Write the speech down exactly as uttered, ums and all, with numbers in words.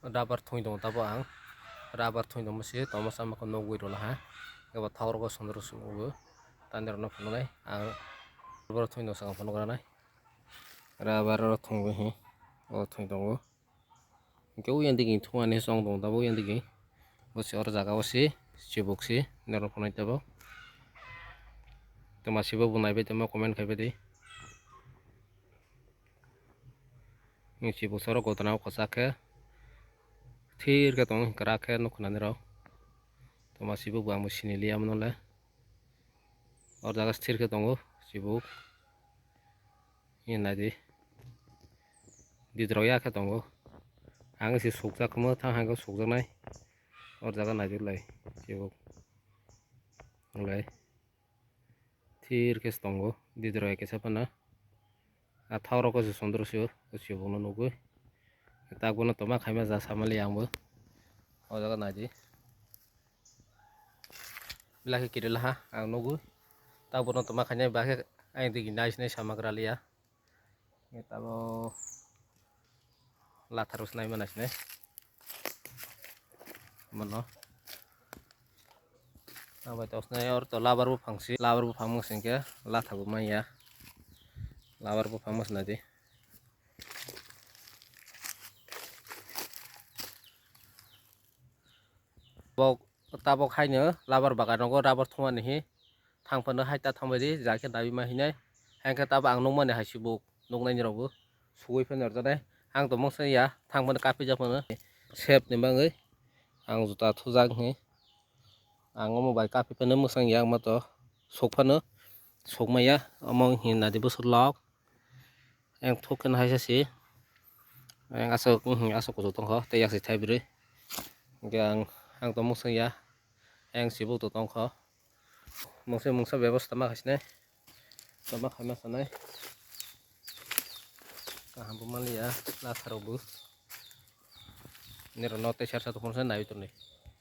Rubber thwng tongo tabuk ang. Rubber thwng tongma se tongma sama khe nugwi rwla ha. Eba thok rogo sundro sung nugo. Tani rwno phunuknai ang. Rubber thwng tong sakang phunukranai. Rubber oro thwngwi hi. O thwng tongo. Hwnkhe o yang digi thwngmani chwng tongo tabuk yang digi. Bo se oro jaga o se chibuk se norok phunai tabuk. Twma sibuk bo naibai tongma comment khaibai di. Chibuk se oro gotana o kwchak khe thir khe tongo kwrak khe nuk khwnani rok. Twma sibuk bo ang bo sini liya mano le. O jaga se thir khe tongo chibuk. Nai di. Didrok ya khe tongo. Ang se sukjak khe mo thang hang khe sukjaknai. O jaga nai di lai chibuk. Lai. Thir khe se tongo. Didrok ya kisa phano. A thok rok se sundro se o chibuk no nugwi. Tak bono toma khaima ja samali ang bo. O jaga nai di. Belai khe kirila ha ang nugwi. Tak bono toma khainai ba khe ayang digi nai sinai sama gra liya. Tabo lathar rok sinai mana sinai. Bono. Ang bai tok sinai or to labar buphang si. Labar buphang mung singkhe latha bo manya. Labar buphang mung sinai di. Bok tabok haino labar bagan rogo rubber thumani hi thang phano hai ta thangbai di ja khe dabi ma hinai. Hai khe tabok ang nukmani hai se buk nuknai ni rok bo sugui phano rwjaknai. Ang tongmung se ya thang phano kapi jak phano sep ni bagwi ang juta thujak hi. Ang omo bai kapi phano mwsang ya ang ma to sok phano sok maya omo hinna di bwswk lok. Ang thok khe hai se si. Ang aswk, mhm, aswk kuchuk tongkho, tei yak si thai bwrwi. Hwnkhe ang, ang to mwsang ya. Ang sibuk to tongkho. Mungsa, mungsa bebosta ma khaisnai. Tama khaima sanai. Kaham bo manliya, latharok bo. Nirok no tei sersa tongphuru se naiwi tongnai.